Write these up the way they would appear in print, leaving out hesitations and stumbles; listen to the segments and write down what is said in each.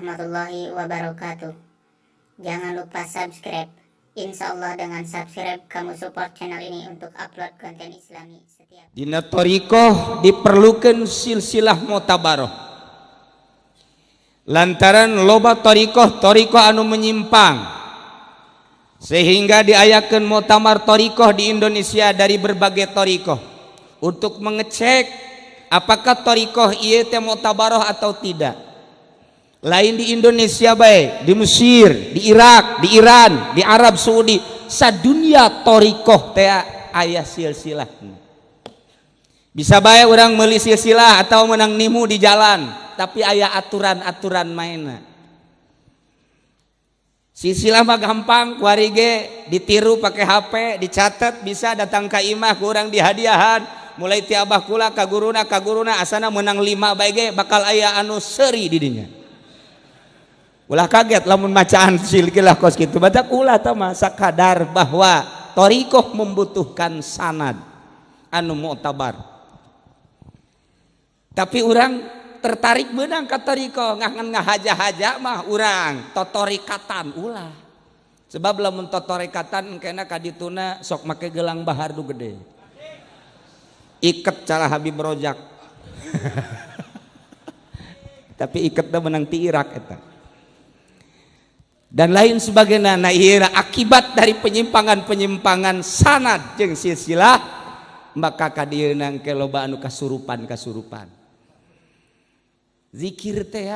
warahmatullahi wabarakatuh. Jangan lupa subscribe. Insya Allah dengan subscribe kamu support channel ini untuk upload konten islami setiap. Dina thariqah diperlukan silsilah mutabaroh. Lantaran loba thariqah anu menyimpang, sehingga diayakeun muktamar thariqah di Indonesia dari berbagai thariqah untuk mengecek apakah thariqah ieu teh muktabaroh atau tidak. Lain di Indonesia bae, di Mesir, di Irak, di Iran, di Arab Saudi, sadunia thariqah teh aya silsilah. Bisa bae urang meuli silsilah atau menang nimu di jalan, tapi aya aturan-aturan mainna. Silsilah mah gampang, kuari ge ditiru pakai HP, dicatat, bisa datang ka imah kurang dihadiahan, mulai ti abah kula ka guruna asana menang 5 bae ge bakal aya anu seuri di dinya. Ulah kaget lamun macaan silsilah kos kitu, batak ulah tah mah sakadar bahwa thariqah membutuhkan sanad anu muktabar. Tapi urang tertarik beunang ka thariqah, ngan ngahaja-haja mah urang totorikatan ulah. Sebab lamun totorikatan engkena ka dituna sok make gelang bahar nu gede. Iket cara Habib Rojak. Tapi iketna menang ti Irak eta. Dan lain sebagainya. Nah ieu akibat dari penyimpangan-penyimpangan sanad jeung silsilah, maka ka dieuna engke loba anu kasurupan-kasurupan. Zikir teh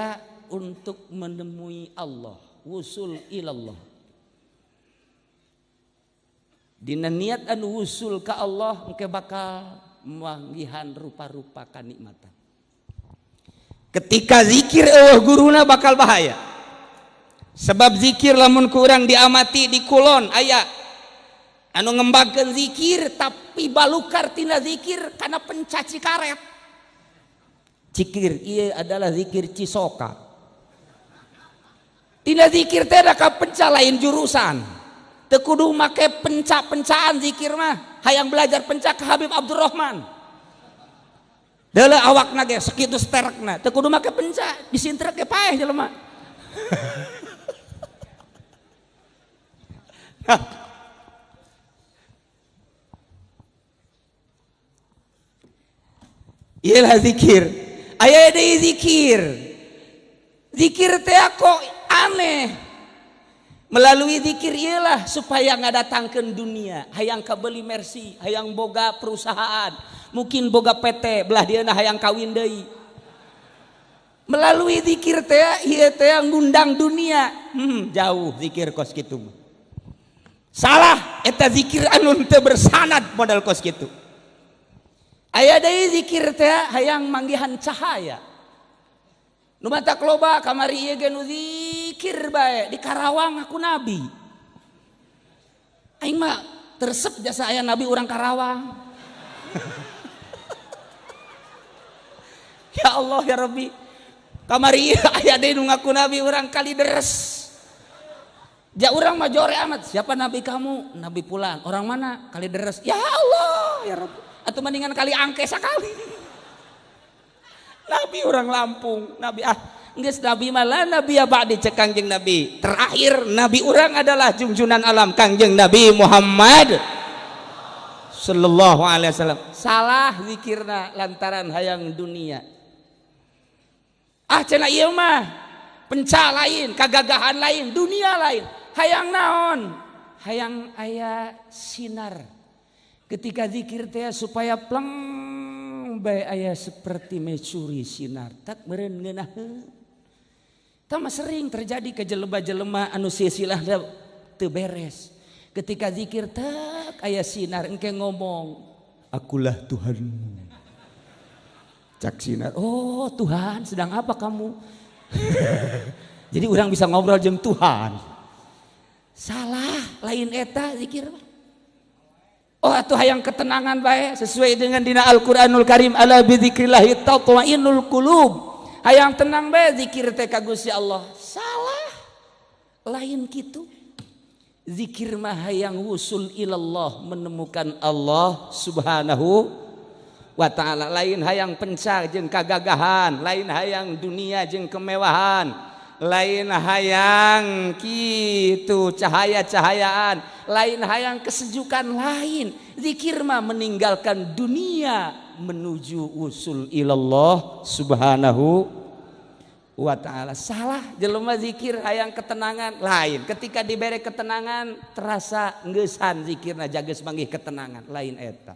untuk menemui Allah, wusul ilallah. Dina niat anu wusul ka Allah engke bakal manggihan rupa-rupa kanikmatan. Ketika zikir eueuh guruna bakal bahaya. Sebab zikir lamun kurang diamati di kulon aya anu ngembangkeun zikir tapi balukar tina zikir kana pencaci karet. Zikir ieu adalah zikir cisoka. Tina zikir teh da ka penca lain jurusan. Teu kudu make penca-pencaan zikir mah. Hayang belajar penca ka Habib Abdurrahman. Deuleu awakna ge sakitu sterekna, teu kudu make penca, disintrek ge paeh jelema. Iyalah zikir. Aya deui zikir. Zikir teh kok aneh. Melalui zikir iyalah supaya ngadatangkeun dunia, hayang kabeli Mercy, hayang boga perusahaan, mungkin boga PT, belah dieuna hayang kawin deui. Melalui zikir teh ieu teh ngundang dunia. Jauh zikir kos kitu. Salah eta zikir anu teu bersanad modal kos kitu. Aya deui zikir teh hayang manggihan cahaya. Nu matak loba kamari ieu ge nu zikir bae di Karawang aku nabi. Aing mah tersep jasa aya nabi urang Karawang. Ya Allah ya Rabbi. Kamari ieu aya deui nu ngaku nabi urang Kalideres. Ja urang mah jore amat. Siapa nabi kamu? Nabi pulang. Orang mana? Kalideres. Ya Allah ya Rabbi. Atau mendingan kali angke sakali. Nabi orang Lampung, nabi geus nabi malah nabi ya ba'di cek Kangjeng Nabi. Terakhir nabi urang adalah junjunan alam Kangjeng Nabi Muhammad sallallahu alaihi wasallam. Salah zikirna lantaran hayang dunia. Ah cenah ieu mah penca lain, kagagahan lain, dunia lain. Hayang naon? Hayang aya sinar. Ketika zikir teh supaya pleng bae aya seperti mencuri sinar. Tak meureun ngeunaheun. Tah mah sering terjadi ke jelema-jelema anu silsilah teu beres. Ketika zikir tak aya sinar engke ngomong, akulah Tuhanmu. Cak sinar, oh Tuhan sedang apa kamu? Jadi orang bisa ngobrol jeung Tuhan. Salah, lain eta zikir mah. Oh atuh hayang ketenangan bae sesuai dengan dina Al-Qur'anul Karim, ala bidzikrillahi tatmainnul qulub. Hayang tenang bae zikir teh ka Gusti Allah. Salah. Lain kitu. Zikir mah hayang wusul ilallah, menemukan Allah Subhanahu wa ta'ala. Lain hayang pencar jeung kagagahan, lain hayang dunia jeung kemewahan, lain hayang kitu cahaya-cahayaan, lain hayang kesejukan lain. Zikir mah meninggalkan dunia menuju usul ilallah subhanahu wa ta'ala. Salah jelema zikir hayang ketenangan lain. Ketika diberi ketenangan terasa ngeusan zikirna jageus manggih ketenangan lain eta.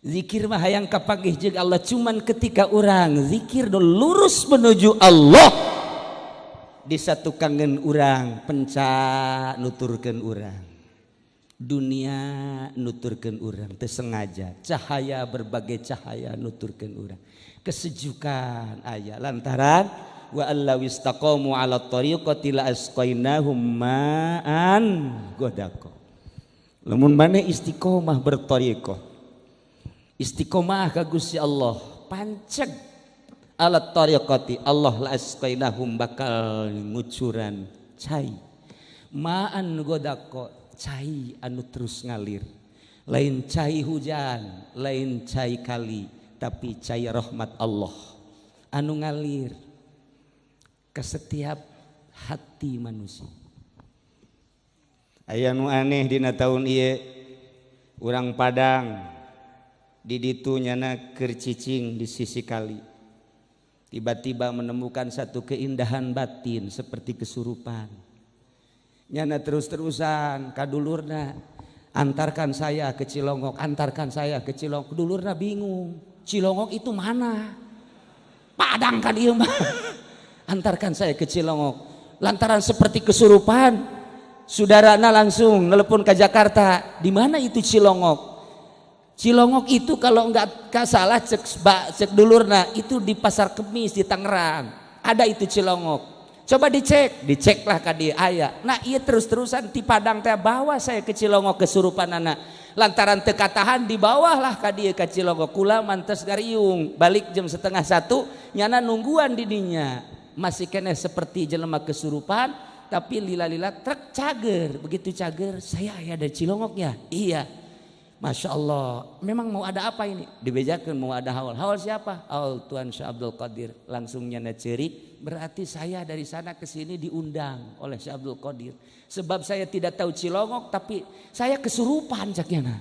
Zikir mah hayang kapanggih jeung Allah, cuman ketika urang zikir nu lurus menuju Allah disatukangeun urang penca nuturkeun urang. Dunia nuturkeun urang teu sengaja, cahaya berbagai cahaya nuturkeun urang. Kesejukan aya lantaran wa allaw istaqamu ala tariqati la asqainahum ma'an ghadaqa. Lamun maneh istiqomah bertariqah, istiqomah ka Gusti Allah, panceg ala tariqati Allah la asqainahum bakal ngucuran cai ma'an ghadaqa, cai anu terus ngalir, lain cai hujan, lain cai kali, tapi cai rahmat Allah anu ngalir ke setiap hati manusia. Aya nu aneh dina taun ieu, urang Padang di ditu nyana keur cicing di sisi kali, tiba-tiba menemukan satu keindahan batin seperti kesurupan. Nyana terus-terusan kadulurna, antarkan saya ke Cilongok, antarkan saya ke Cilongok. Dulurna bingung, Cilongok itu mana? Padang kan ieu mah. Antarkan saya ke Cilongok. Lantaran seperti kesurupan, saudarana langsung nelpon ke Jakarta, di mana itu Cilongok? Cilongok itu kalau enggak salah cek dulurna itu di Pasar Kemis di Tangerang. Ada itu Cilongok. Coba dicek, diceklah ka dieu aya. Nah, ieu terus-terusan ti Padang teh bawa saya ke Cilongok kesurupan anak. Lantaran teu katahan dibawahlah ka dieu ka Cilongok. Kula mantes gariung, balik jam 12:30 nyana nungguan di dinya. Masih keneh seperti jelema kesurupan, tapi lila-lila truk cager. Begitu cager, saya aya dari Cilongok ya. Iya. Masya Allah, memang mau ada apa ini? Dibejakan mau ada haul. Haul siapa? Haul Tuan Syekh Abdul Qadir. Langsung nyana cerik, berarti saya dari sana ke sini diundang oleh Syekh Abdul Qadir. Sebab saya tidak tahu Cilongok, tapi saya kesurupan cak nyana.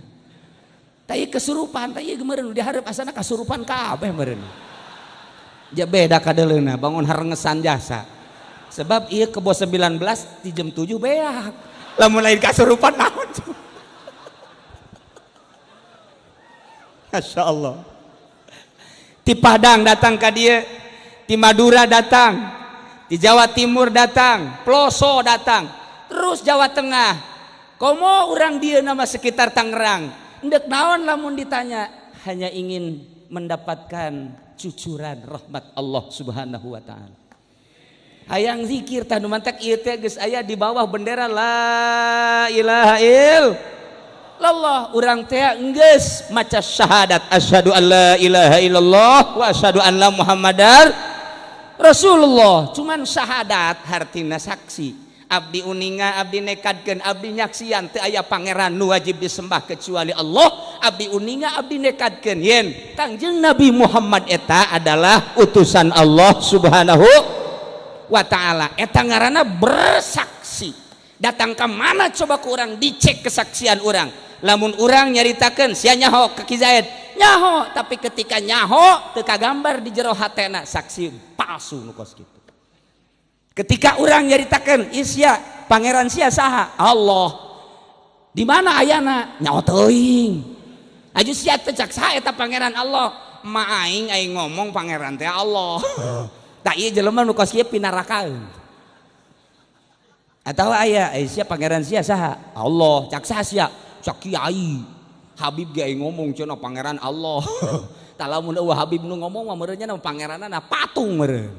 Tapi kesurupan, tapi meureun dihareup asana kasurupan kabeh meureun. Ja beda kadeleuna, bangun harengesan jasa. Sebab ieu kebo 19 di jam 7 beak. Lamun lain kasurupan naon? Masya Allah. Di Padang datang ke dia, di Madura datang, di Jawa Timur datang, Ploso datang, terus Jawa Tengah. Komo orang dia nama sekitar Tangerang. Ndek naon lamun ditanya, hanya ingin mendapatkan cucuran rahmat Allah Subhanahu wa taala. Hayang zikir tah nu mantak ieu teh geus aya di bawah bendera la ilaha illallah. Urang teh enggeus maca syahadat asyhadu an la ilaha illallah wa asyhadu anna Muhammadar Rasulullah. Cuman syahadat hartina saksi. Abdi uninga, abdi nekadkeun, abdi nyaksian teu aya pangeran nu wajib disembah kecuali Allah. Abdi uninga, abdi nekadkeun yen Kangjeng Nabi Muhammad eta adalah utusan Allah Subhanahu wa taala. Eta ngaranna bersaksi. Datang ke mana coba ku urang dicek kesaksian urang. Lamun urang nyaritakeun sia nyaho ke Ki Zaid, nyaho, tapi ketika nyaho teu kagambar di jero hatena saksi palsu nu kos kitu. Ketika urang nyaritakeun sia pangeran sia saha? Allah. Di mana ayana? Nyaho teuing. Aju sia teh cak saha eta pangeran Allah? Ma aing aing ngomong pangeran teh Allah. Tah ieu jelema nu kos kieu pinarakaeun. Atau aya sia pangeran sia saha? Allah. Cak saha sia? Cak kiai. Habib ge ngomong cenah pangeran Allah. Tah lamun eueuh Habib nu ngomong mah meureun nya pangeranna patung meureun.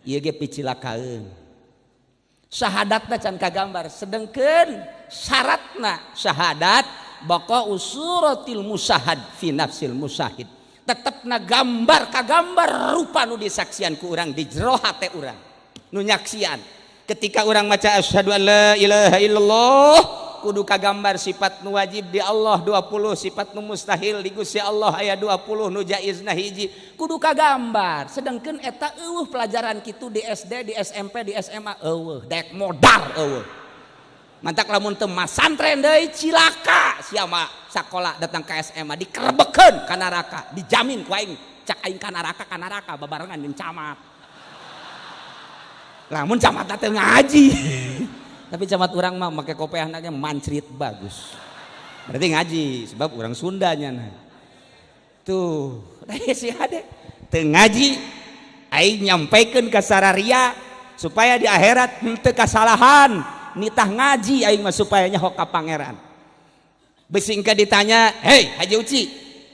Ieu ge picilakaeun. Syahadatna can kagambar, sedengkeun syaratna syahadat baqa usuratil musahad fi nafsil musahid. Tetepna gambar kagambar rupa nu disaksian ku urang di jero hate urang. Nu nyaksian. Ketika orang maca asyhadu an la ilaha illallah Kudu kagambar sifat nu wajib di Allah 20, sifat nu mustahil di Gusti Allah aya 20, nu jaizna hiji. Kudu kagambar. Sedangkan eta eueuh pelajaran kitu di SD, di SMP, di SMA eueuh, daek modar eueuh. Mantak lamun teu masantren deui cilaka sia mah sakola datang ke SMA dikerebekeun ka neraka, dijamin ku aing cak aing ka neraka babarengan jeung camat. Lamun camat teh ngaji. Tapi camat urang mah make kopeahna ge mancrit bagus. Berarti ngaji sebab urang Sunda nya nah. Tuh, si hade teu ngaji aing nyampaikeun ka sararia supaya di akhirat henteu kasalahan. Nitah ngaji aing mah supaya nyaho ka pangeran. Bisi engke ditanya, "Hei Haji Uci,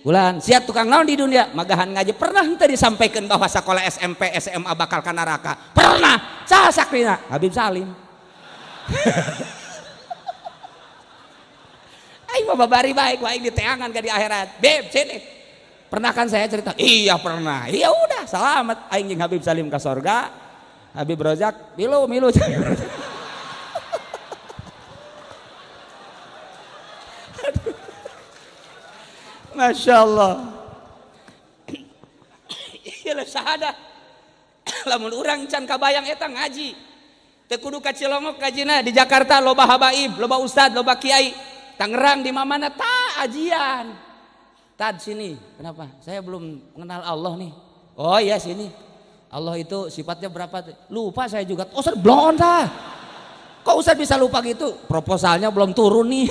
bulan siap tukang naon di dunia?" Magahan ngaji pernah henteu disampaikan bahwa sekolah SMP, SMA bakal ka neraka? Pernah. Saha sakrina? Habib Salim. Aing mah babari baik, aing diteangan ka di akhirat. Beb, sini. Pernah kan saya cerita? Iya pernah. Iya udah, selamat aing jeung Habib Salim ka sorga. Habib Rozak milu milu. Masya Allah. Iyalah syahadah. Lamun urang can kabayang eta ngaji. Teu kudu ka Cilongok ngajina, di Jakarta loba habaib, loba ustad, loba kiai. Tangerang di mana-mana ta ajian. Tad sini, kenapa? Saya belum mengenal Allah nih. Oh iya sini. Allah itu sifatnya berapa? Lupa saya juga. Oh, Ustaz blon tah. Kok Ustaz bisa lupa gitu? Proposalnya belum turun nih.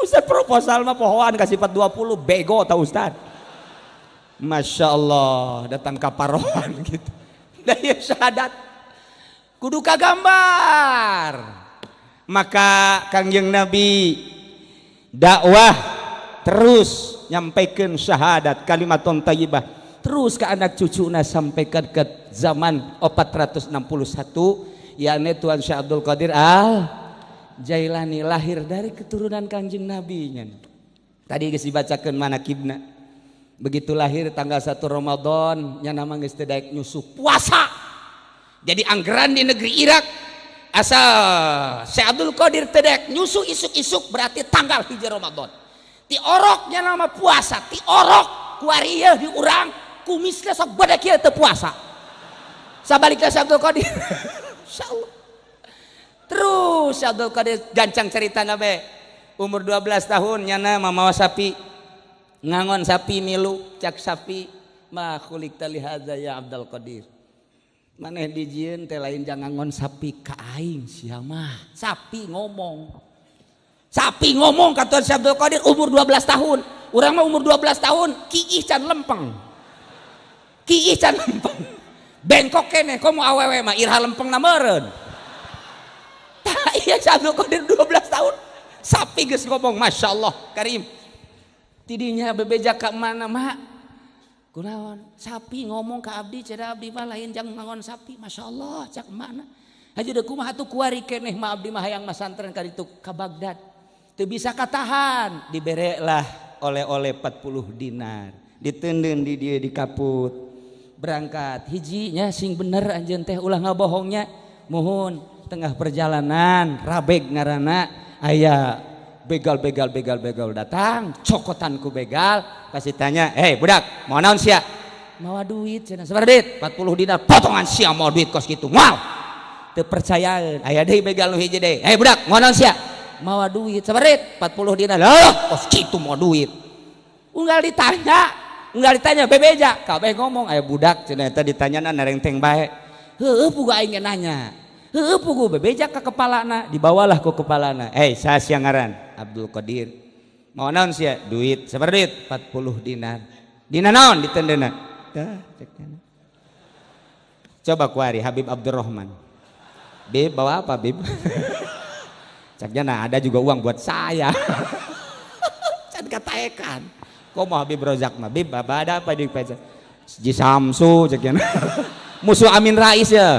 Ustaz proposal mah pohoan kasih sifat 20 bego tau Ustaz. Masya Allah datang kaparohan gitu. Daya syahadat kudu kagambar. Maka Kangjeng Nabi dakwah terus nyampaikan syahadat kalimatun thayyibah terus ke anak cucuna sampai ke zaman 461 yakni Tuan Syekh Abdul Qadir Al Jailani lahir dari keturunan Kangjeng Nabi. Tadi geus dibacakeun manakibna. Begitu lahir tanggal 1 Ramadan nya nama geus teu daek nyusu puasa. Jadi anggaran di negeri Irak asal Syekh Abdul Qadir teu daek nyusu isuk-isuk berarti tanggal 1 Ramadan. Ti orok nya nama puasa, ti orok kuari ieu di urang kumisna sok gede kieu teu puasa. Sabalikna Syekh Abdul Qadir. Insyaallah. Terus Syekh Abdul Qadir gancang cerita nabe. Umur 12 tahun nyana mamawa sapi. Ngangon sapi milu cak sapi ma khuliqta li hadza ya Abdul Qadir. Maneh dijieun teh lain jang ngangon sapi ka aing sia mah. Sapi ngomong. Sapi ngomong ka Tuan Syekh Abdul Qadir umur 12 tahun. Urang mah umur 12 tahun kiih can lempeng. Kiih can lempeng. Bengkok keneh komo awewe mah iraha lempengna meureun. Iya Syekh Abdul Qadir 12 tahun sapi geus ngomong Masya Allah Karim. Tidinya bebeja ka mana mak kunaon sapi ngomong ka abdi cenah abdi mah lain jang mangon sapi Masya Allah cak mana haji deuk kumaha atuh kuari keneh mah abdi mah hayang masantren ka ditu ka Baghdad teu bisa katahan diberelah oleh-oleh 40 dinar diteundeun di dieu di kaput berangkat hijinya sing bener anjeun teh ulah ngabohongnya muhun tengah perjalanan rabeg ngaranna aya begal begal begal begal datang cokotan ku begal kasih tanya, "Hei budak, mau naon sia?" "Mawa duit cenah." "Sabaraha duit?" 40 dinar. "Potongan sia mau duit kos kitu." Moal. Teu percayaan. Aya deui begal nu hiji deui. "Hei budak, mau naon sia?" "Mawa duit." "Sabaraha duit?" 40 dinar. "Lah, kos kitu mau duit." Unggal ditanya bebeja, kabeh ngomong aya budak cenah eta ditanyana narengteng bae. Heueuh pugu aing ge nanya. Heueuh pugu bebeja ka kepalana, dibawalah ku kepalana. "Hei, saha sia ngaran?" "Abdul Qadir." "Mau naon sia?" "Duit." "Sabaraha duit?" 40 dinar. "Dina naon ditendeuna?" Tah, cek. Coba kuari Habib Abdurrahman. "Bib, bawa apa, Bib?" Caknya nah ada juga uang buat saya. Can kataekan. Kok mau Habib Rozak mah? "Bib, apa ada apa di pecah?" "Ji Samsu," ceknya. Musuh Amin Rais ya.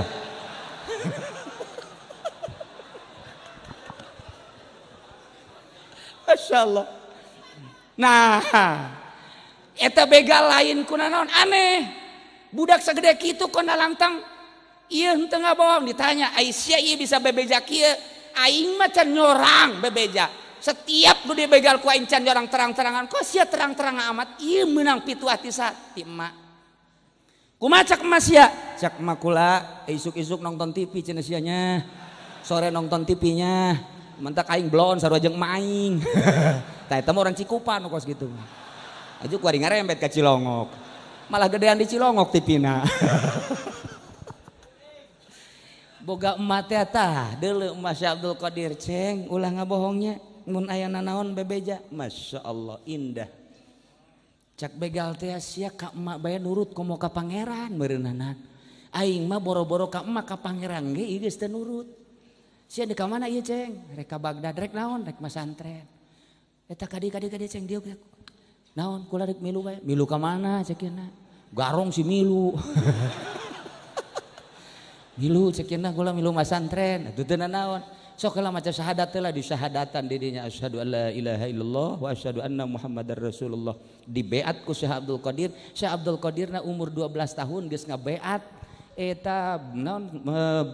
Masya Allah. Nah, eta begal lain kuna naon aneh. Budak segede kitu kona lantang ieu henteu ngabohong ditanya, "Ai sia ieu bisa bebeja kieu?" Aing mah can nyorang bebeja. Setiap nu dibegal ku aing can nyorang terang-terangan. Kok sia terang-terang amat? Ieu meunang pituah ti ti emak. Kumaha cak emak sia? Cak emak kula isuk-isuk nonton TV cenah sia nya. Sore nonton TV-nya. Mentak aing blon sarua jeung emak aing. Tah eta mah orang Cikupa nu kos kitu. Aju ku ari ngarembet ka Cilongok. Malah gedean di Cilongok TV-na. Boga emak teh tah deuleu emak Syekh Abdul Qadir ceng ulah ngabohongnya mun aya nanaon bebeja. Masya Allah indah. Cak begal teh sia ka emak bae nurut komo ka pangeran meureunana. Aing mah boro-boro ka emak ka pangeran ge ieu geus teu nurut. Sia di ka mana ieu ceng? Rek ka Baghdad rek naon? Rek masantren. Eta kadi-kadi ceng dieu naon kula rek milu bae. Milu ka mana cek yeuna? Garong si milu. Milu cek yeuna kula milu masantren. Atuh teu nanaon. Sok heula maca syahadat teh lah disyahadatan di dinya asyhadu alla ilaha illallah wa asyhadu anna muhammadar rasulullah. Dibeat ku Syekh Abdul Qadir. Syekh Abdul Qadirna umur 12 tahun geus ngabeat eta naon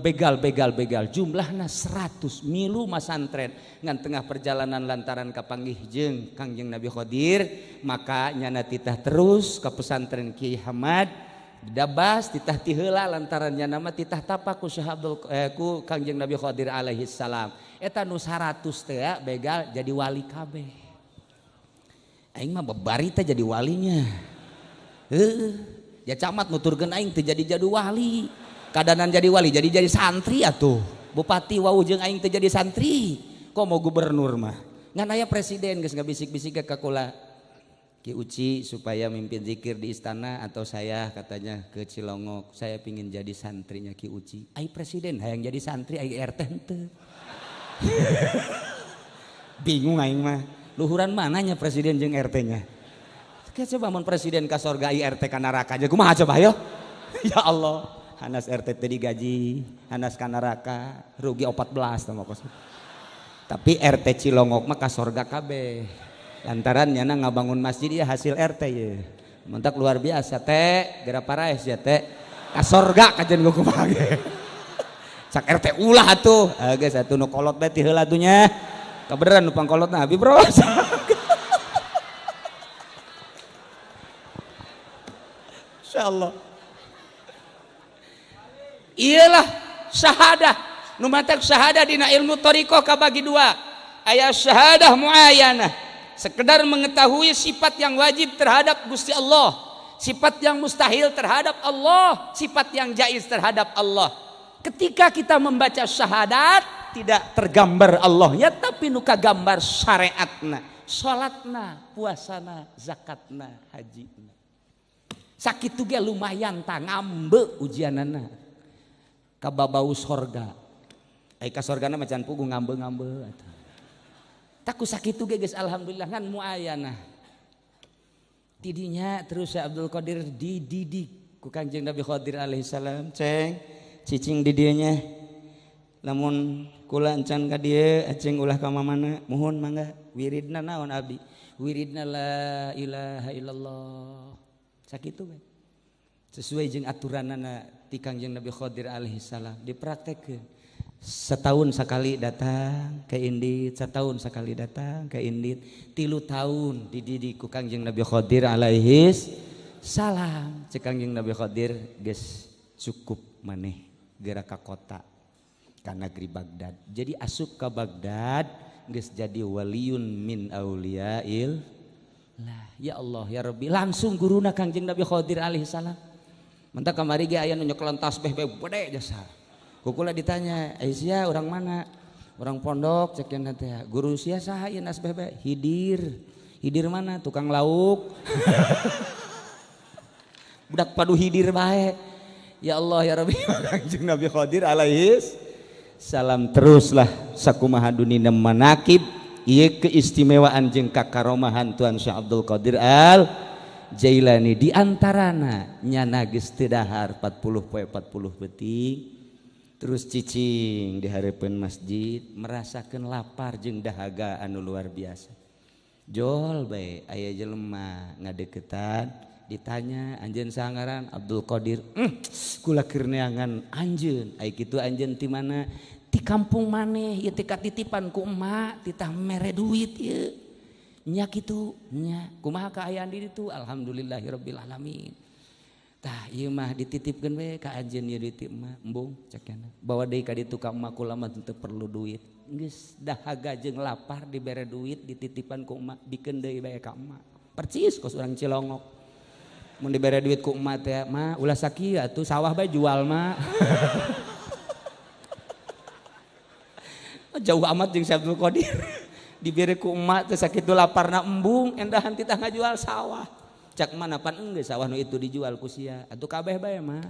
begal-begal-begal jumlahna 100 milu masantren ngan tengah perjalanan lantaran kapanggih jeung Kangjeng Nabi Khadir maka nyana titah terus ka pesantren Kiai Hamad dabas titah ti heula lantaran nyana mah titah tapak ku Syekh Abdul ku Kangjeng Nabi Khadir alaihi salam eta nu 100 teh begal jadi wali kabeh. Aing mah babari teh jadi walinya. Heuh, ya camat nuturkeun aing teh jadi wali. Kadanan jadi wali jadi santri atuh. Bupati wau jeung aing teh jadi santri. Kok mau gubernur mah. Ngan aya presiden geus ngabisik-bisik ka kula. Ki Uci supaya mimpin zikir di istana atau saya katanya ke Cilongok, saya pingin jadi santrinya Ki Uci. Ai presiden hayang jadi santri ai RT henteu. Bingung aing mah. Luhuran mananya presiden jeung RT-nya? Coba mun presiden ka sorga ai RT ka neraka aja kumaha coba ayo. Ya Allah, hanas RT teh digaji, hanas ka neraka rugi 14 tah kos. Tapi RT Cilongok mah ka sorga kabeh. Lantaran nyana ngabangun masjid ya hasil RT ye. Mentak luar biasa teh, geura paraes ya teh. Ka sorga kajen gua kumaha ge. Cak RT ulah atuh. Geus atuh nu kolot bae ti heula atuh nya. Kabeneran nu pangkolot Nabi bro. Insyaallah. Iyalah syahadah. Nu matak syahadah dina ilmu thariqah kabagi dua. Aya syahadah muayyanah, sekedar mengetahui sifat yang wajib terhadap Gusti Allah, sifat yang mustahil terhadap Allah, sifat yang jaiz terhadap Allah. Ketika kita membaca syahadat tidak tergambar Allahnya tapi nu kagambar syariatna, salatna, puasana, zakatna, hajina. Sakitu ge lumayan ta ngambe ujianana. Kababau sorga. Ai ka sorgana mah can puguh ngambe-ngambe atuh. Taku sakitu ge geus alhamdulillah ngan muayanah. Tidinya terus Syekh Abdul Qadir dididik ku Kangjeng Nabi Khadir alaihi salam, ceng cicing di dieu nya. Lamun kula encan ka dieu aceng ulah ka mamana, muhun mangga wiridna naon abdi? Wiridna la ilaha illallah. Sakitu we. Sesuai jeung aturanana ti Kangjeng Nabi Khadir alaihi salam dipraktekkeun. Setahun sekali datang ke Indit, setahun sekali datang ke Indit, 3 tahun dididik ku Kangjeng Nabi Khadir alaihi salam. Cek Kangjeng Nabi Khadir geus cukup maneh geura ka kota ka negeri Baghdad. Jadi asup ka Baghdad geus jadi waliyun min auliyail lah. Ya Allah ya Rabbi, langsung guruna Kangjeng Nabi Khadir alaihi salam. Mentak kamari ge aya nu nyekelan tasbih bae gede jasa. Kukula ditanya, "Aisyah orang mana?" Orang pondok cek cenah teh. Guru sia saha ieu tasbih bae? Hidir. Hidir mana? Tukang lauk. Budak padu hidir bae. Ya Allah ya Rabbi, Kangjeng Nabi Khadir alaihi salam teruslah sakumaha dunina manakib ieu keistimewaan jeung kakaromahan Tuan Syekh Abdul Qadir Al Jailani. Di antarana nyana geus teu dahar 40 poe 40 peuting terus cicing di hareupeun masjid merasakeun lapar jeung dahaga anu luar biasa. Jol bae aya jelema ngadeukeutan Ditanya anjeun sangaran Abdul Qadir. Kula keur neangan anjeun. Ai kitu anjeun ti mana? Ti kampung maneh ieu teh katitipan ku emak titah mere duit ieu. Nya kitu nya. Kumaha kaayaan di ditu? Alhamdulillahirabbil alamin. Tah ieu mah dititipkeun we ka anjeun ieu duit emak. Embung cek nya. Bawa deui ka ditu ka emak kula mah teu perlu duit. Geus dahaga jeung lapar dibere duit dititipan ku emak bikeun deui bae ka emak. Percis kos urang Cilongok. Mun dibere duit ku emak teh mah ulah sakieu atuh sawah bae jual mah. Jauh amat jeung Syekh Abdul Qadir. Dibere ku emak teh sakitu laparna embung endahan titah ngajual sawah. Cak mana pan enggeus sawah nu itu dijual ku sia. Atuh kabeh bae mah.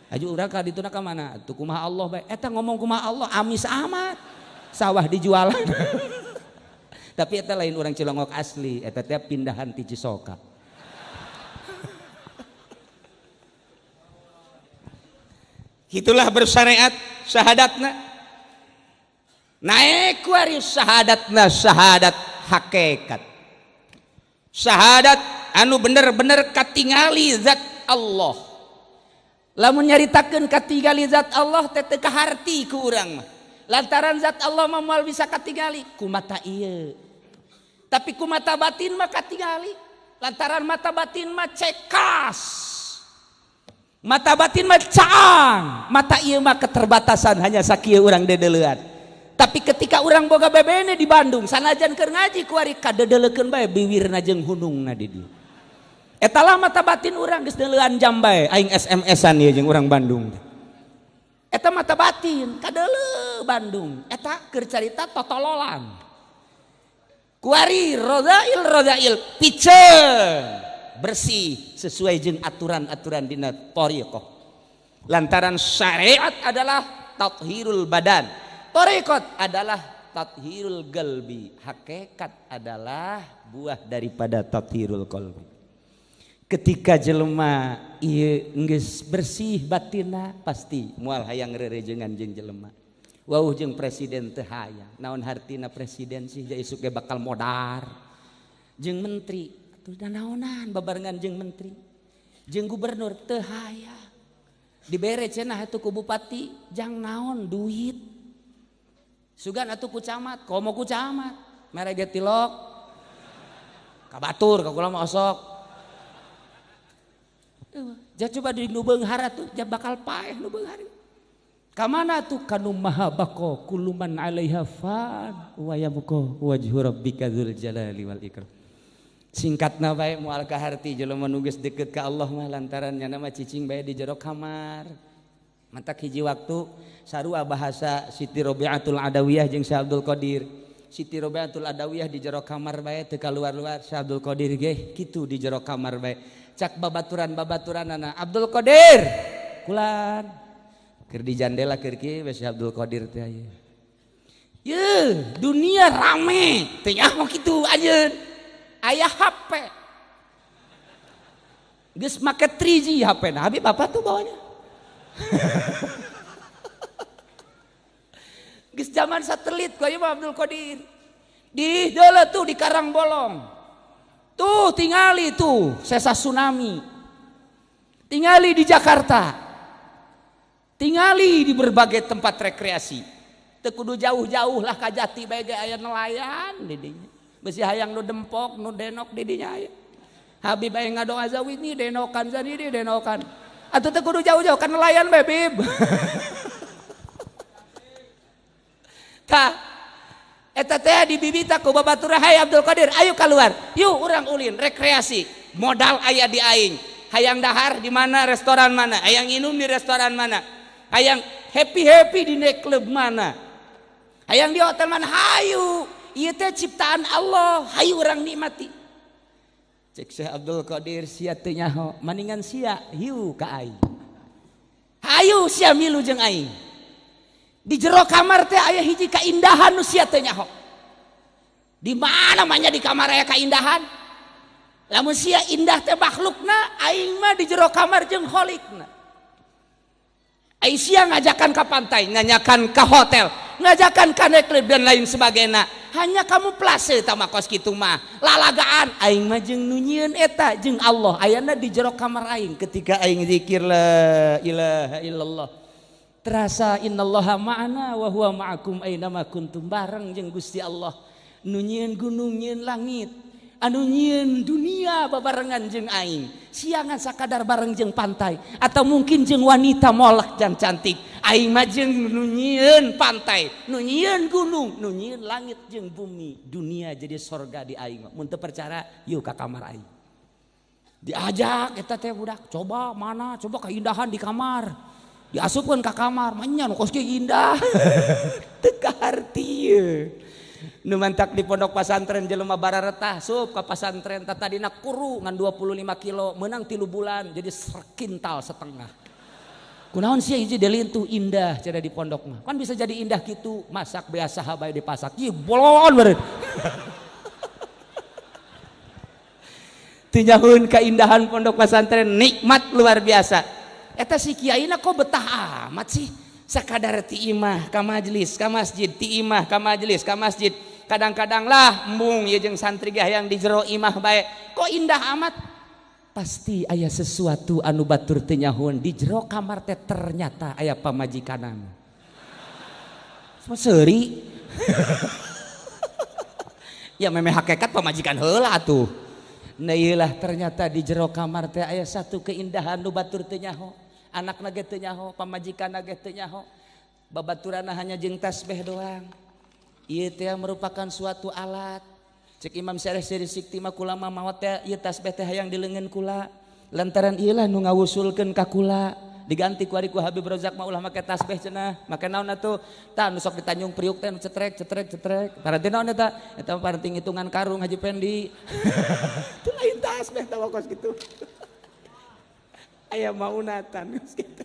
Aju urang ka dituna ka mana? Atuh kumaha Allah bae. Eta ngomong kumaha Allah amis amat. Sawah dijualan. Tapi eta lain orang Cilongok asli, eta teh pindahan ti Cisoka. Itulah bersyariat syahadatna. Naik kuari syahadatna syahadat hakikat. Syahadat anu bener-bener katingali zat Allah. Lamun nyaritakeun katingali zat Allah teh teu kaharti ku urang mah. Lantaran zat Allah mah moal bisa katingali ku mata ieu. Tapi ku mata batin mah katingali. Lantaran mata batin mah cekas. Mata batin mah caang. Mata ieu mah keterbatasan hanya sakieu urang dedeleuan. Tapi ketika urang boga bebene di Bandung, sanajan keur ngaji kuari kadedeleukeun bae biwirna jeung hunungna di dieu. Eta lah mata batin urang geus deuleuan jam bae aing SMS-an ieu jeung urang Bandung. Eta mata batin kadeuleu Bandung. Eta keur carita totololan. Kuari rodail rodail piceun bersih sesuai jeung aturan-aturan dina thariqah. Lantaran syariat adalah tathirul badan, thariqat adalah tathirul qalbi, hakikat adalah buah daripada tathirul qalbi. Ketika jelema ieu geus bersih batinna pasti moal hayang rerejengan jeung jelema. Wauh jeung presiden teu hayang. Naon hartina presiden sih ja isuk ge bakal modar. Jeung menteri atuh da naonan babarengan jeung menteri. Jeung gubernur teu hayang. Dibere cenah atuh ku bupati jang naon duit. Sugan atuh ku camat, komo ku camat. Mere ge tilok. Ka batur ka kula mah osok. Ja coba di nu beunghar atuh ja bakal paeh nu beunghar. Ka mana tuh kanu maha baqo kullu man 'alaiha fan wa yabqa wajhu rabbika dzul jalali wal ikram. Singkatna bae moal kaharti jelema nu geus deukeut ka Allah mah lantaran nya mah cicing bae di jero kamar. Mantak hiji waktu sarua bahasa Siti Robiatul Adawiyah jeung Syekh Abdul Qadir. Siti Robiatul Adawiyah di jero kamar bae teu kaluar-luar, Syekh Abdul Qadir ge kitu di jero kamar bae. Cak babaturan-babaturanana Abdul Qadir kulan keur di jandela keur kieu we Syekh Abdul Qadir teh aya. Yeuh, dunia rame teu nyaho kitu anjeun. Aya HP. Geus make 3G HP na. Habib apa tuh bawanya? Geus zaman satelit ku ieu mah Abdul Qadir. Di deuleu tuh di Karangbolong. Tuh tingali tuh sesa tsunami. Tingali di Jakarta. Tingali di berbagai tempat rekreasi. Teu kudu jauh-jauh lah ka Jati bae ge aya nelayan di dinya. Besi hayang nu dempok, nu denok di dinya aya. Habib aya ngadoa zawi ni denokan zani di denokan. Atuh teu kudu jauh-jauh ka nelayan bae Bib. Tah eta teh dibibita ku babatur hai Abdul Qadir, ayo keluar. Yuk urang ulin rekreasi. Modal aya di aing. Hayang dahar di mana, restoran mana, hayang minum di restoran mana, hayang happy-happy di nightclub mana, hayang di hotel mana, hayu. Ieu teh ciptaan Allah, hayu urang nikmati. Cek Syekh Abdul Qadir sia teu nyaho, maningan sia hiu ka aing. Hayu sia milu jeung aing. Di jero kamar teh aya hiji kaindahan nu sia teu nyaho. Di mana manya di kamar aya kaindahan? Lamun sia indah teh makhlukna, aing mah di jero kamar jeung kholikna. Ai sia ngajakan ka pantai, nganyakan ka hotel. Ngajakan ka klub dan lain sebagainya. Hanya kamu plase tama kos kitu mah. Lalagaan aing mah jeung nu nyieun eta jeung Allah ayana di jero kamar aing ketika aing zikir la ilaha illallah. Terasa innallaha ma'ana wa huwa ma'akum aina ma kuntum, bareng jeung Gusti Allah. Nu nyieun gunung, nyieun langit, anu nyieun dunia babarengan jeung aing. Siangan sakadar bareng jeung pantai atau mungkin jeung wanita molek dan cantik. Aing mah jeung nu nyieun pantai, nu nyieun gunung, nu nyieun langit jeung bumi. Dunia jadi sorga di aing. Mun teu percaya, yuk ka kamar aing. Diajak eta teh budak, coba mana, coba keindahan di kamar. Diasupkeun ka kamar, manya nu kos kieu indah. Teu kaharti ye. Nu mantak di pondok pasantren jelema bararetah sup ka pasantren tadina kuru ngan 25 kilo menang 3 bulan jadi sekintal setengah. Kunaon sia hiji delintuh indah cenah di pondok mah. Kan bisa jadi indah kitu, masak biasa bae dipasak. Ieu bolon beureun. Teu nyahueun kaindahan pondok pasantren nikmat luar biasa. Eta si kiaina kok betah amat sih? Sakadar ti imah ka majelis ka masjid, ti imah ka majelis ka masjid. Kadang-kadang lah embung ieu jeung santri ge hayang di jero imah bae. Kok indah amat? Pasti aya sesuatu anu batur teu nyahoeun di jero kamar teh ternyata aya pamajikanan. Seuri. Ya memeh hakikat pamajikan heula atuh. Nah ieulah ternyata di jero kamar teh aya satu keindahan nu batur teu nyaho. Anakna ge teu nyaho, pamajikanna ge teu nyaho. Babaturanna hanya jeung tasbih doang. Ieu teh merupakan suatu alat. Cek Imam Syarif Siri Sikti mah kula mah maot teh ieu tasbih teh hayang di leungeun kula. Lantaran ieu lah nu ngawusulkeun ka kula. Diganti ku ari ku Habib Rozak mah ulah make tasbih cenah. Make naon atuh? Tah nu sok di Tanjung Priuk teh nu cetrek cetrek cetrek. Paranti naon eta? Eta mah paranti ngitungan karung Haji Pendi. Itu lain tasbih tah kos kitu. Aya maunatan gitu.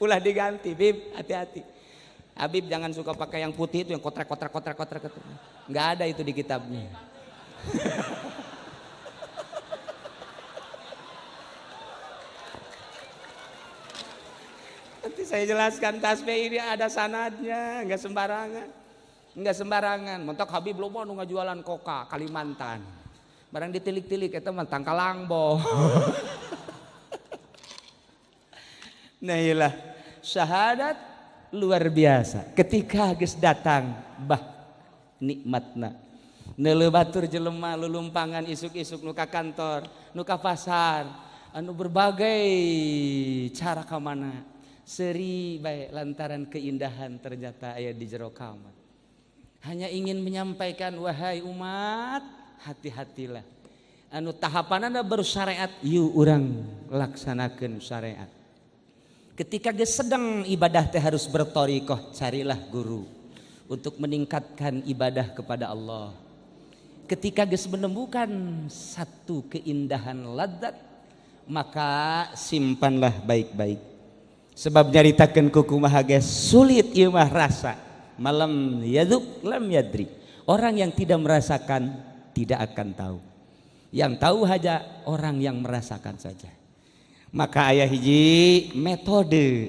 Ulah diganti, Bib, hati-hati. Habib jangan suka pakai yang putih itu yang kotrek kotrek kotrek kotrek. Enggak ada itu di kitabnya. Nanti saya jelaskan tasbih ini ada sanadnya, enggak sembarangan. Enggak sembarangan. Mentok Habib loba nu ngajualan koka Kalimantan. Barang ditilik-tilik eta mah tangkalangbo. Nah iyalah syahadat luar biasa. Ketika geus datang bah nikmatna. Neuleuh batur jelema lulumpangan isuk-isuk nu ka kantor, nu ka pasar, anu berbagai cara ka mana. Seuri bae lantaran keindahan ternyata aya di jero kamar. Hanya ingin menyampaikan wahai umat, hati-hatilah. Anu tahapanana baru syariat, yuk urang laksanakeun syariat. Ketika geus sedang ibadah teh harus bertorikoh, carilah guru untuk meningkatkan ibadah kepada Allah. Ketika geus menemukan satu keindahan ladzat, maka simpanlah baik-baik. Sebab nyaritakeun ku kumaha ge sulit ieu mah rasa. Malam yadzuk lam yadri. Orang yang tidak merasakan tidak akan tahu. Yang tahu hanya orang yang merasakan saja. Maka ayah hiji metode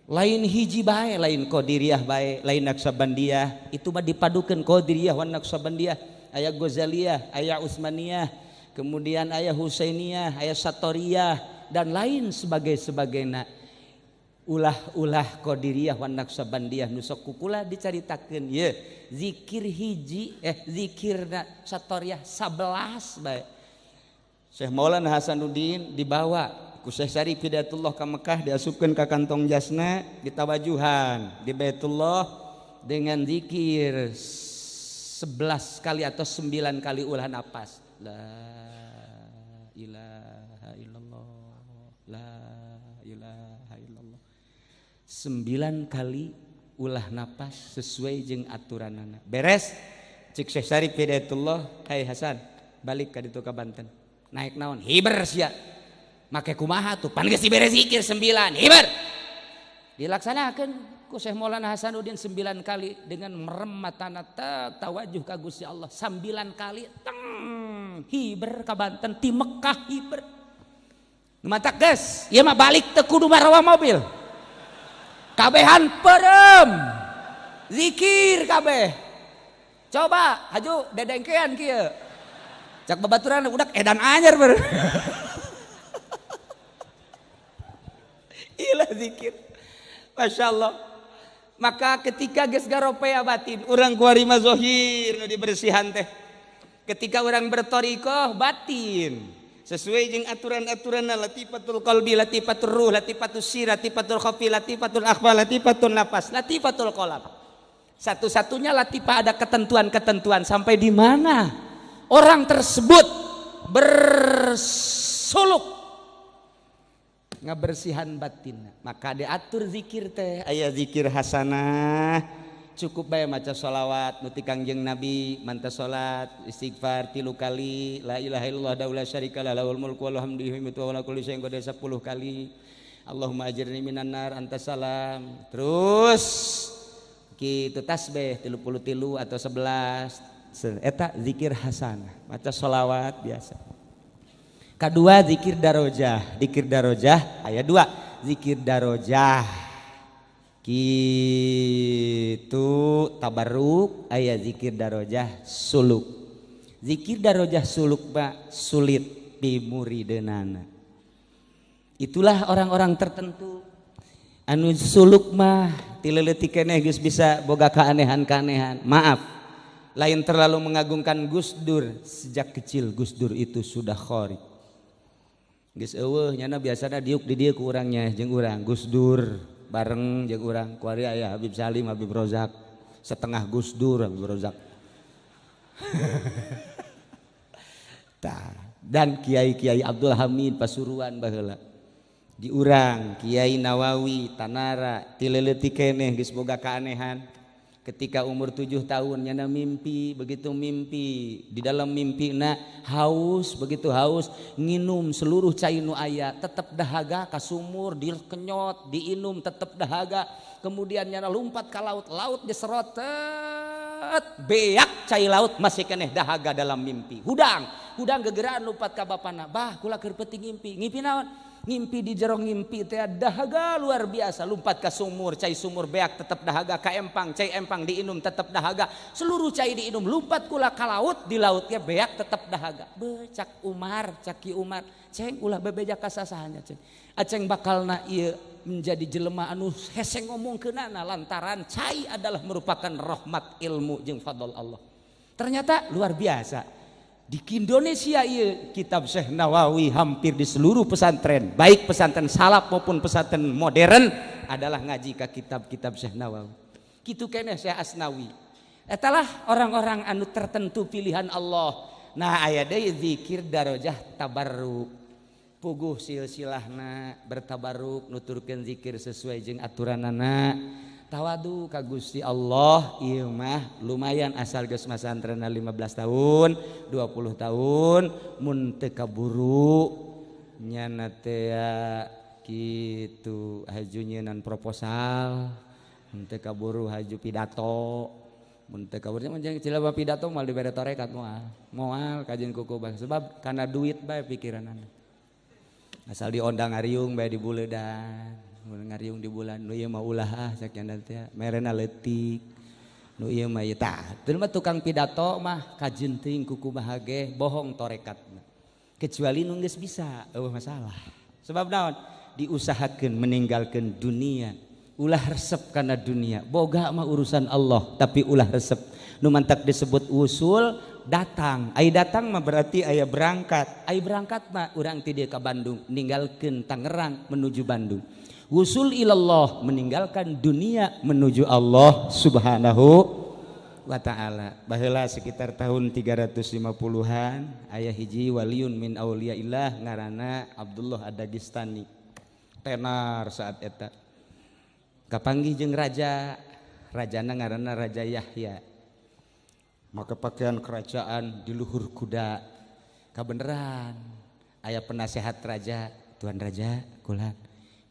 lain hiji bae, lain qadiriyah bae, lain naksabandiyah, itu mah dipadukeun qadiriyah wan naksabandiyah, aya Ghazaliyah, aya Utsmaniyah, kemudian aya Husainiyah, aya Satoriyah dan lain sebagainya. Ulah-ulah qadiriyah wan naksabandiyah nu sok kukula dicaritakeun ye zikir hiji zikirna Satoriyah 11 bae. Syekh Maulana Hasanuddin dibawa ku Syekh Syarif Hidayatullah ka Mekah, diasupkeun ka kantong jasna, ditawajuhan di Baitullah dengan zikir 11 kali atau 9 kali ulah napas. La ilaha illallah, la ilaha illallah. 9 kali ulah napas sesuai jeung aturanana. Beres cek Syekh Syarif Hidayatullah, "Hai Hasan, balik ka ditu ka Banten." Naik naon? Hiber sia. Make kumaha tuh? Pan geus dibere zikir 9, hiber. Dilaksanakeun ku Syekh Maulana Hasanuddin 9 kali dengan merem matana tawajuh ka Gusti Allah 9 kali teng hiber ka Banten ti Mekah hiber. Nu matak geus, ieu mah balik teu kudu marawa mobil. Kabehan perem. Zikir kabeh. Coba haju dedengkean kieu. Cak babaturan udak edan anyar ber. Ilah zikir. Masya Allah. Maka ketika geus garopea batin, urang kuari mah zahir nu dibersihan teh. Ketika orang bertorikoh batin sesuai jeung aturan-aturan latifatul qalbi, latifatul ruh, latifatul sir, latifatul khafi, latifatul akhfa, latifatul nafas, latifatul qalb. Satu-satunya latifah ada ketentuan-ketentuan sampai di mana orang tersebut bersuluk ngabersihan batin. Maka diatur zikir teh, aya zikir hasanah, cukup bae maca sholawat nu ti Kangjeng Nabi, manta salat istighfar 3 kali, la ilaha illallah la syarika lah lahul mulku wa lahul hamdu yuhyi wa ala kulli syai'in qadir 10 kali, Allahumma ajirni minan nar anta salam. Terus kitu tasbih 33 atau 11, eta zikir hasanah, maca sholawat biasa. Kedua zikir darojah, zikir darojah aya 2, zikir darojah gitu tabarruk, aya zikir darojah suluk. Zikir darojah suluk pak sulit pimurideunana. Itulah orang-orang tertentu anu suluk mah ti leutik keneh geus bisa boga keanehan-keanehan. Maaf, lain terlalu mengagungkan Gus Dur, sejak kecil Gus Dur itu sudah khori. Geus eueuh nyana biasana diuk di dieu ku urangnya jeung urang Gus Dur bareng jeung urang kuari aya Habib Salim, Habib Rozak, setengah Gus Dur Habib Rozak. Tah, dan kiai-kiai Abdul Hamid Pasuruan baheula. Di urang Kiai Nawawi Tanara ti leutik keneh geus boga keanehan. Ketika umur 7 tahun nyana mimpi, begitu mimpi di dalam mimpina haus, begitu haus nginum seluruh cai nu aya tetep dahaga, ka sumur dikenyot diinum tetep dahaga. Kemudian nyana lompat ka laut, laut diserot beak cai laut masih keneh dahaga dalam mimpi. Hudang, hudang gegeraan lompat ka bapana, bah kula keur peuting ngimpi. Ngimpi naon? Ngimpi di jero ngimpi teh dahaga luar biasa, lompat ke sumur, cai sumur beak tetap dahaga, ka empang, cai empang diinum tetap dahaga, seluruh cai diinum, lompat kula ka laut, di lautnya beak tetap dahaga. Be cak Umar, cak Ki Umar, ceng ulah bebeja kasasahanya ceng. Aceng bakalna ieu menjadi jelema anu hese ngomongkeunana lantaran cai adalah merupakan rahmat ilmu jeung fadl Allah. Ternyata luar biasa. Di Indonesia iya, kitab Syekh Nawawi hampir di seluruh pesantren, baik pesantren salaf maupun pesantren modern adalah ngaji ke kitab-kitab Syekh Nawawi. Kitu keneh Syekh Asnawi. Etalah orang-orang anu tertentu pilihan Allah. Nah aya deui zikir darajah tabarruk. Puguh silsilahna bertabarruk nuturkeun zikir sesuai jeung aturanana. Tawadu ka Gusti Allah ieu mah lumayan asal geus masantrenna 15 tahun, 20 tahun mun teu kaburu nyana teh kitu haju nyeunan proposal, mun teu kaburu haju pidato, mun teu kaburu mun jeung cilaba pidato moal dibere tarekat moal. Moal kajeun kuku bang sebab kana duit bae pikiranana. Asal diondang ngariung bae dibuledan. Ngariung di bulan nu ieu mah ulah ah cak nya teh merena leutik nu ieu mah ieu tah teu mah tukang pidato mah kajeun teuing kuku bahage bohong torekatna kecuali nu geus bisa eueuh masalah sebab naon diusahakeun meninggalkeun dunia ulah resep kana dunia boga mah urusan Allah tapi ulah resep nu mantak disebut usul datang ai datang mah berarti aya berangkat ai berangkat mah urang ti dieu ka Bandung ninggalkeun Tangerang menuju Bandung. Wusul ilallah meninggalkan dunia menuju Allah Subhanahu wa ta'ala. Baheula sekitar tahun 350-an aya hiji waliun min auliyaillah ngaranna Abdullah Ad-Dagestani. Tenar saat eta. Kapanggih jeung raja, rajana ngaranna Raja Yahya. Maka pakaian kerajaan di luhur kuda. Kabeneran aya penasehat raja, tuan raja kula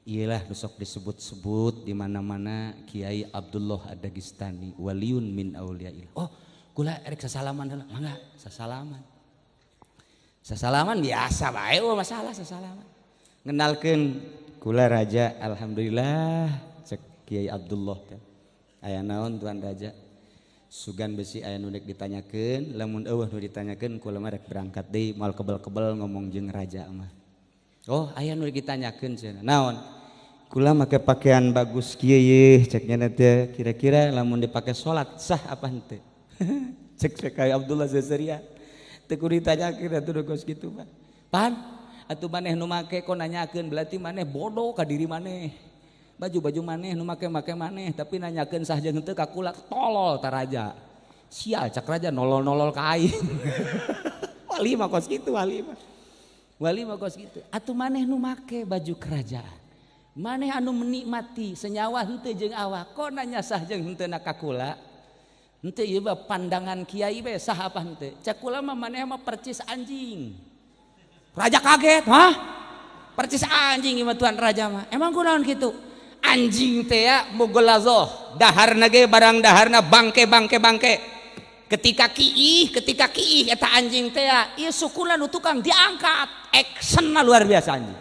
iyalah nusok disebut-sebut di mana-mana Kiai Abdullah Ad-Dagestani waliun min auliyaillah. Oh, kula erek sasalaman heula. Mangga, sasalaman. Sasalaman biasa bae eueuh masalah sasalaman. Ngenalkeun kula raja alhamdulillah cek Kiai Abdullah teh. Aya naon, Tuan Raja? Sugan besi aya nu dek ditanyakeun. Lamun euweuh nu ditanyakeun, kula mah rek berangkat deui, moal kebel-kebel ngomong jeung raja mah. Oh, aya nu ditanyakeun cenah. Naon? Kula make pakaian bagus kieu yeuh, cek nya teh, kira-kira lamun dipake salat sah apa henteu? Cek cek Kiai Abdullah Zezeria teu kudu ditanyakeun atuh kos kitu mah. Pan atuh maneh nu make kok nanyakeun, berarti maneh bodoh ka diri maneh. Baju-baju maneh nu make-make maneh, tapi nanyakeun sah jeung henteu ka kula, tolol ta raja. Sial, cak raja, nolol-nolol ka aing. Wali mah kos kitu, wali mah. Wali mah kos kitu. Atuh maneh nu make baju kerajaan. Maneh anu menikmati senyawa henteu jeung awak, kok nanya sah jeung henteu na ka kula? Henteu, ieu mah pandangan kiai we, sah apa henteu? Cak kula mah maneh mah percis anjing. Raja kaget, hah? Percis anjing ieu mah, Tuan Raja mah. Emang kunaon kitu? Anjing teh ya mugolazoh, daharna ge barang daharna bangke bangke bangke. Ketika kiih eta anjing teh ya, ieu sukuna nu tukang diangkat, actionna luar biasa anjing.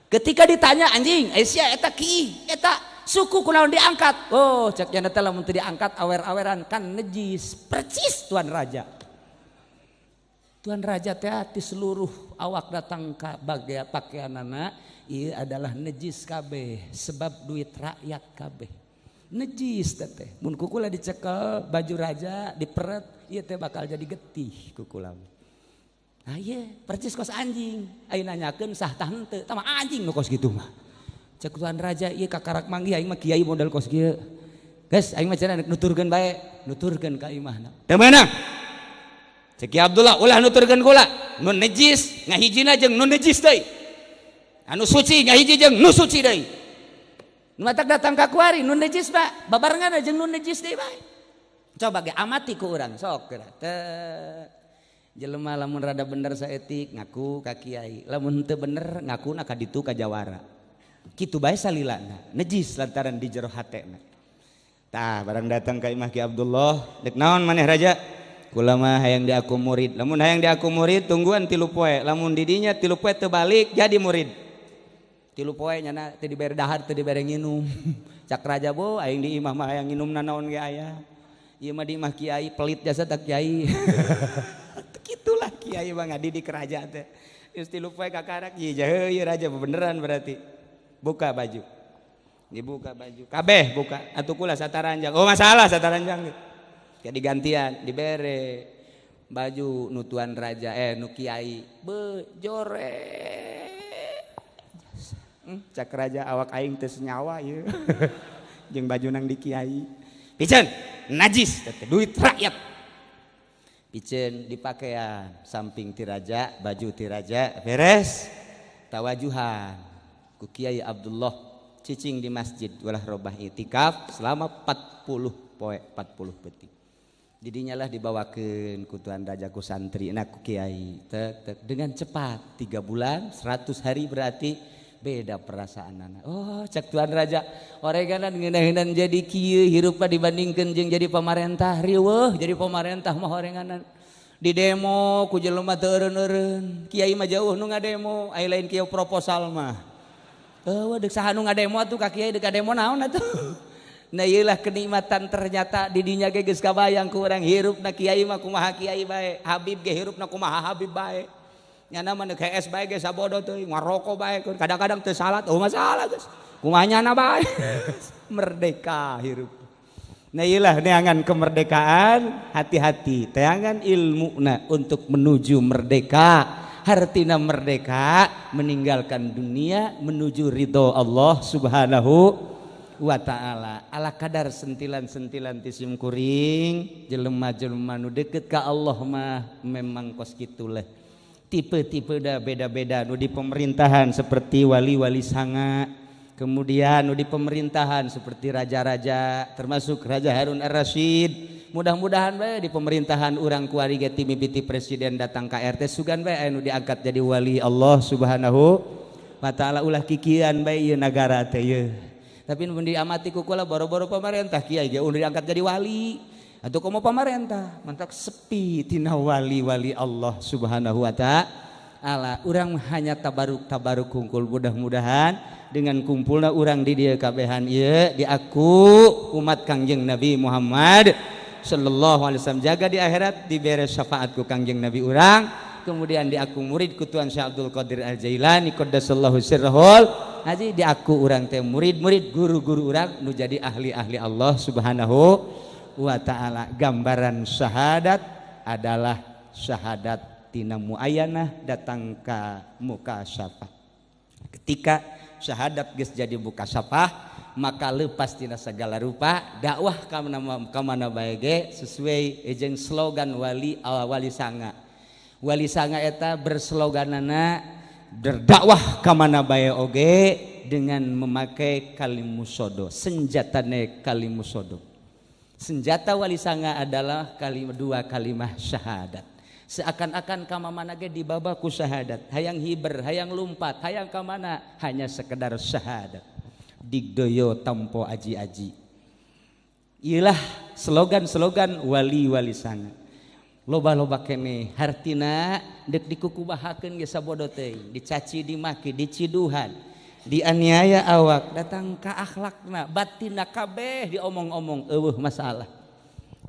Ketika ditanya anjing, eh sia eta kiih, eta suku kunaon diangkat? Oh, cek nya teh lamun teu diangkat awer-aweran kan nejis. Percis Tuan Raja. Tuan Raja teh di seluruh awak datang ke bagian pakaianana ieu adalah nejis kabeh sebab duit rakyat kabeh. Nejis teh. Mun kukula dicekel baju raja diperet ieu teh bakal jadi getih kukula. Nah iya, percis kos anjing. Ayo nanyakeun sah tah henteu, tah mah anjing nu kos kitu mah. Cek Tuan Raja, ieu kakarak manggih aing mah kiai model kos kieu. Geus aing mah cenah nuturkeun bae, nuturkeun ka imahna. Teu meunang. Cek Ki Abdullah, ulah nuturkeun kula. Nu nejis ngahijina jeung nu nejis deui. Anu suci ngahiji jeung nu suci deui. Nu matak datang ka kuari nu nejis pak, babarengan jeung nu nejis deui bae. Coba ge amati ku urang sok geura. Teu jelema lamun rada bener saeutik ngaku ka kiai, lamun henteu bener ngakuna ka ditu ka jawara. Kitu bae salilana, nejis lantaran di jero hatena. Tah barang datang ka imah Ki Abdullah, dek naon maneh raja? Kula mah hayang diaku murid. Lamun hayang diaku murid tungguan 3 poe. Lamun di dinya 3 poe teu balik jadi murid. 3 poe nyana teu dibere dahar, teu dibere nginum. Cak raja, bo aing di imah mah hayang nginum nanaon ge aya. Ieu mah di imah kiai pelit jasa tak kiai. Kitulah kiai mah ngadidik raja teh. Geus 3 poe kakarak ieu jahe ieu raja beneran berarti. Buka baju. Dibuka baju. Kabeh buka. Atuh kula sataranjang. Oh masalah sataranjang. Jadi gantian dibere baju nu tuan raja nu kiai. Be jorek. Cak raja awak aing teu senyawa ieu. Jeung baju nang di kiai. Piceun najis teh duit rakyat. Piceun dipakaian samping ti raja, baju ti raja beres. Tawajuhan ku Kiai Abdullah cicing di masjid walah robah itikaf selama 40 poe 40 peuting. Didinya lah dibawakeun ku tuan raja ku santri na ku kiai tek, tek. Dengan cepat 3 bulan 100 hari berarti beda perasaan anak. Oh cek tuan raja oreganan ngeunaheunana jadi kieu hirupna dibandingkeun jeung jadi pamarentah, riweuh jadi pamarentah mah orenganan di demo ku jelema teu eureun-eureun, kiai mah jauh nu ngademo, ai lain kieu proposal mah. Eueuh deuk saha nu ngademo atuh ka kiai, deuk ngademo naon atuh. Nah ieulah kenikmatan ternyata di dinya ge geus kabayang ku urang hirupna kiai mah kumaha kiai bae, habib ge hirupna kumaha habib bae. Nyana mah neuk hees bae ge sabodo teuing, ngaroko bae, kadang-kadang teu salat, oh masalah geus. Kumaha nyana bae. Merdeka hirup. Nah ieulah neangan kemerdekaan, hati-hati teangan ilmuna untuk menuju merdeka. Hartina merdeka meninggalkan dunia menuju ridho Allah Subhanahu wa ta'ala. Ala kadar sentilan-sentilan ti sim kuring jelema-jelema nu deket ka Allah mah memang kos kitulah. Tipe-tipe dah beda-beda, nu di pemerintahan seperti wali-wali sanga, kemudian nu di pemerintahan seperti raja-raja termasuk Raja Harun Ar-Rasyid. Mudah-mudahan bae di pemerintahan urang kuari ge ti mimiti presiden datang ka RT sugan bae anu diangkat jadi wali Allah Subhanahu wa ta'ala. Ulah kikian bae ieu nagara teh ieu. Tapi mun diamati ku kula boro-boro pamarentah kiai ge udah diangkat jadi wali. Atuh komo pamarentah mantak sepi tina wali-wali Allah Subhanahu wa taala. Urang hanya tabaruk-tabaruk kungkul, mudah-mudahan dengan kumpulna urang di dieu kabehan ieu diaku umat Kangjeng Nabi Muhammad sallallahu alaihi wasallam, jaga di akhirat dibere syafaat ku Kangjeng Nabi urang, kemudian diaku murid ku Tuan Syekh Abdul Qadir Al-Jailani qaddasallahu sirrahul haji, diaku urang teh murid-murid guru-guru urang nu jadi ahli-ahli Allah Subhanahu wa taala. Gambaran syahadat adalah syahadat tina muayanah datang ka mukasyafah. Ketika syahadat geus jadi mukasyafah maka lepas tina segala rupa dakwah ka mana bae ge sesuai jeung slogan wali wali sanga. Wali sanga eta bersloganana berdakwah ka mana bae oge dengan memakai kalimusodo, senjatane kalimusodo. Senjata wali sanga adalah dua kalimah syahadat. Seakan-akan ka mana ge dibawa ku syahadat, hayang hiber, hayang lumpat, hayang ka mana hanya sekedar syahadat. Digdoyo tampo aji-aji. Iyalah slogan-slogan wali-wali sanga. Loba-loba kene hartina dek dikukubahakeun ge sabodo teuing, dicaci, dimaki, diciduhan, dianiaya awak, datang ka akhlakna, batinna kabeh diomong-omong eueuh masalah.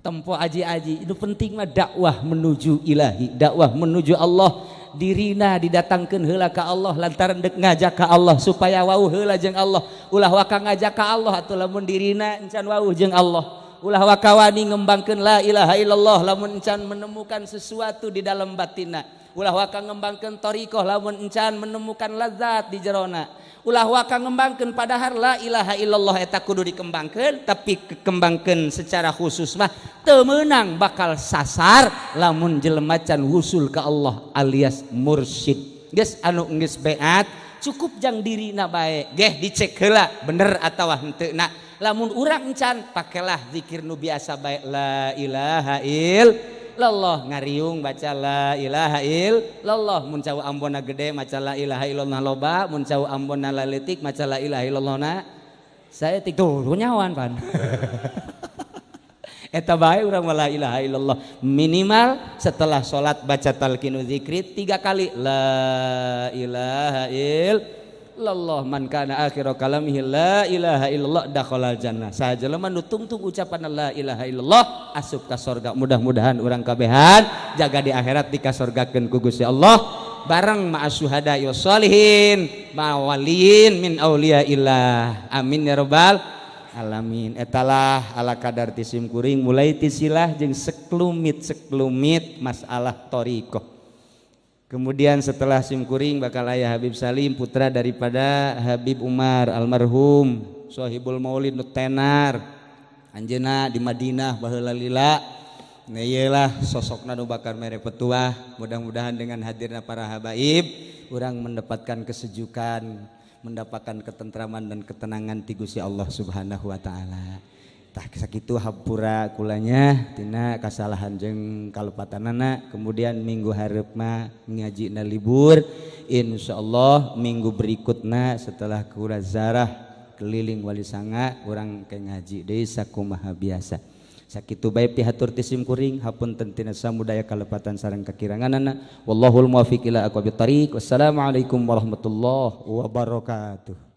Tempo aji-aji itu penting mah dakwah menuju ilahi, dakwah menuju Allah, dirina didatangkeun heula ka Allah lantaran dek ngajak ka Allah supaya wauh heula jeung Allah. Ulah waka ngajak ka Allah atuh lamun dirina encan wauh jeung Allah. Ulah waka wani ngembangkeun la ilaha illallah lamun encan menemukan sesuatu di dalam batinna. Ulah waka ngembangkeun thariqah lamun encan menemukan lazat di jerona. Ulah waka ngembangkeun padahal la ilaha illallah eta kudu dikembangkeun, tapi kekembangkeun secara khusus mah teu meunang, bakal sasar lamun jelema can wusul ka Allah alias mursyid. Geus anu geus beat cukup jang dirina bae geh dicek heula bener atawa henteu na. Lamun urang encan pakelah zikir nu biasa bae la ilaha illallah, ngariung baca la ilaha illallah, mun cau ambonna gede maca la ilaha illallah loba, mun cau ambonna laletik maca la ilaha illallah na saeutik tuh nyawan pan. Eta bae urang la ilaha illallah minimal setelah salat baca talqinu zikri 3 kali la ilaha illallah, man kana akhiru kalamihi la ilaha illallah dakhalal jannah. Saha jelema nu tungtung ucapan la ilaha illallah asup ka sorga. Mudah-mudahan urang kabehan jaga di akhirat dikasorgakeun ku Gusti Allah bareng ma'asyuhada wassalihin ma'waliyin min auliyaillah. Amin ya rabbal alamin. Etalah ala kadar tisim kuring mulai tisilah jeung seklumit-seklumit masalah thariqah. Kemudian setelah simkuring bakal ayah Habib Salim putra daripada Habib Umar almarhum Sohibul Maulid nu tenar anjeunna di Madinah baheula lila. Nah ieulah sosokna nu bakal mere petuah. Mudah-mudahan dengan hadirna para habaib urang mendapatkan kesejukan, mendapatkan ketentraman dan ketenangan ti Gusti Allah Subhanahu wa taala. Tah sakitu hampura kulanya tina kasalahan jeung kalepatanana. Kemudian minggu hareup mah ngajina libur, insyaallah minggu berikutna setelah kura zarah keliling wali sanga urang ke ngaji deui sakumaha biasa. Sakitu bae pihatur ti sim kuring, hapunten tina samudaya kalepatan sareng kakiranganana. Wallahul muwaffiq ila aqwamit thariq. Wassalamualaikum warahmatullahi wabarakatuh.